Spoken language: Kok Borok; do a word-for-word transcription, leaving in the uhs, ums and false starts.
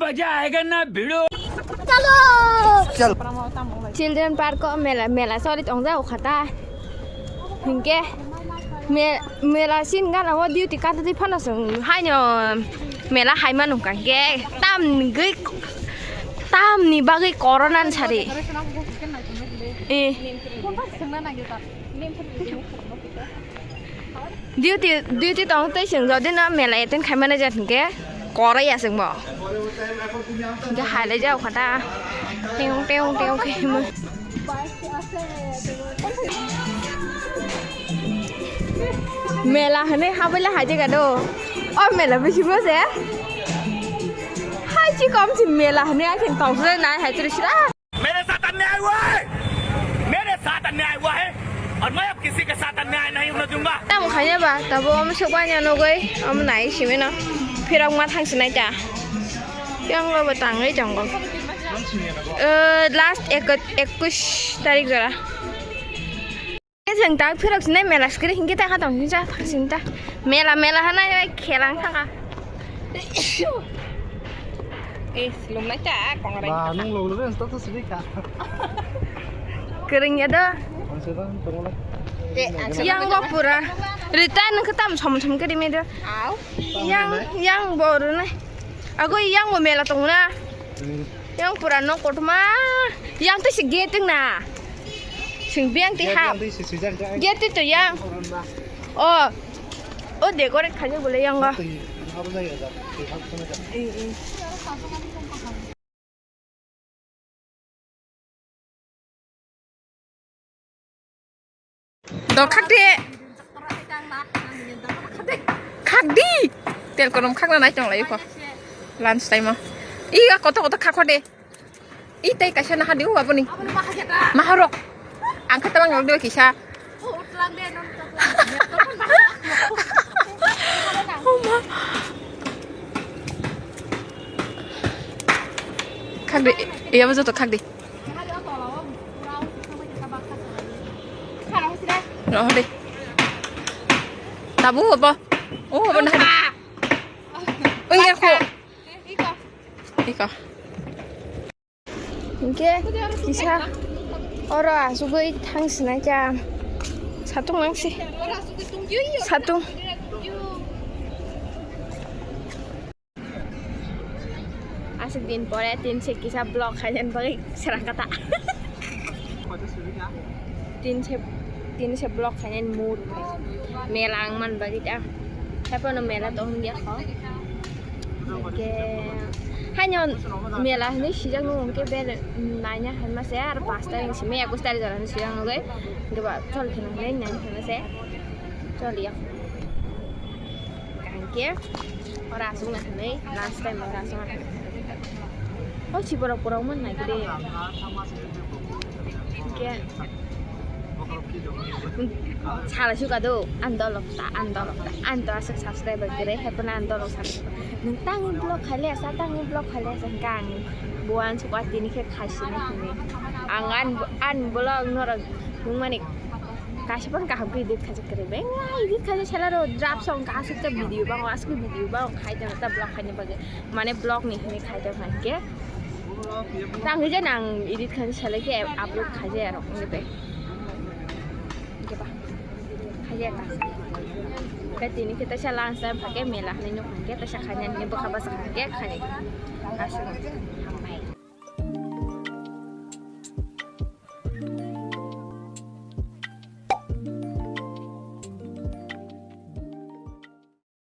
मजा आएगा ना भिड़ो। Children park o mela, mela sori tong ja o khata. Hingke me-, mela sin gana o duty kata di phano song haino mela hai manu ka ke tam gui tam ni bagui corona ni sari. Eh. Duty, duty tong tei chwng jodi no mela attend khai mani jat hwnkhe korai ya chwng bo. Hwnkhe hai lai jao kha ta. Teng, teng, teng khe himwi. Mela hwnwi habwi la hai jaga do. O mela bisingo se. Hai chi kom si mela hwnwi ai khe tong se nai hai chwrwi sra. मेरे साथ अन्याय हुआ है, मेरे साथ अन्याय हुआ है और मैं अब किसी के साथ अन्याय नहीं होने दूंगा। Tamo khanya ba, tabo omo sok banya nogoi, omo nai simi no. Phirok ma thang sinai ta. Yang lo ba tangwi tongo. Eh, last ek-, ekush tarik jora. Chwng tak phirok sinai mela skiri hingke ta khatong hinsa thangsin ta. Mela, mela hana ya khelang thanga. Eh, lum nai ta kongrai. Ba, nung lung lung sto to sini ka. Kering ya do. Ang sedang tunggu lah. Eh, ang sedang. Yang go pura. Rita nung ketam som som ke di medo. Au. Yang, yang boru nai. Aku yang bo mela tong na. Hmm. Yang pura no kotma. Yang tu si gate na. Sing biang ti hap. Gate tu yang. Oh. Oh, decorate khaje bole yang ga. Dok khak de. Khak di. Tel konom khakna nai tong lai kho. Lunch time o. Iga koto koto khak kho de. I tei kaisa naha di u aboni. Maharok. Ang khe tabang rok de kisa. Khak di. Iya bo joto khak di. Roh de. Tabu apa? Oh, apa nah? Oh, iya kok. Iko. Hingke kisa oro asugoi thang sinai kha. Satung nangsi. Satung. Aswk din pore tin se kisa vlog khainani bagwi serang kata. Tin se, tin se vlog khainani mood mela ang man bagwi ta. Haiphano mela tong dia kho. Hingke haino mela hinwi sijak nung hingke bere naina hinma se aro pasta hinwi simi ekus tari jora hinwi sijak nugwi. Hingke ba chol kheno hinwi naina hinma se chol ya. Hingke oro aswk na hinwi last time oro aswk na hinwi. O si borok borok man nai kede. Hingke sala suka do, ang dolok ta, ang dolok ta, ang to aswk subscriber kwrwi, haiphano ang dolok subscriber. Nwng tangwi vlog khaile asa, tangwi vlog khaile asa, hingke ang buwan suka tini khe khaisini hinwi. Ang an, an vlog norok nungmani kaisa phano kaham khe edit khaijak kwrwi bai. Edit khaijak sala ro drop song ka aswk ta video bango, aswk video bango khai ta vlog khaina bagwi. Mane vlog ni hinwi khai ta hingke. Tangwi je nang edit khaijak sala khe upload khaijak aro wngkhe bai. Hingke ba. Haya ta. Khe tini khe teisa lunch time phake mela hinwi nukha hingke teisa khainani bwkha bwsa hingke khainai. Aswk.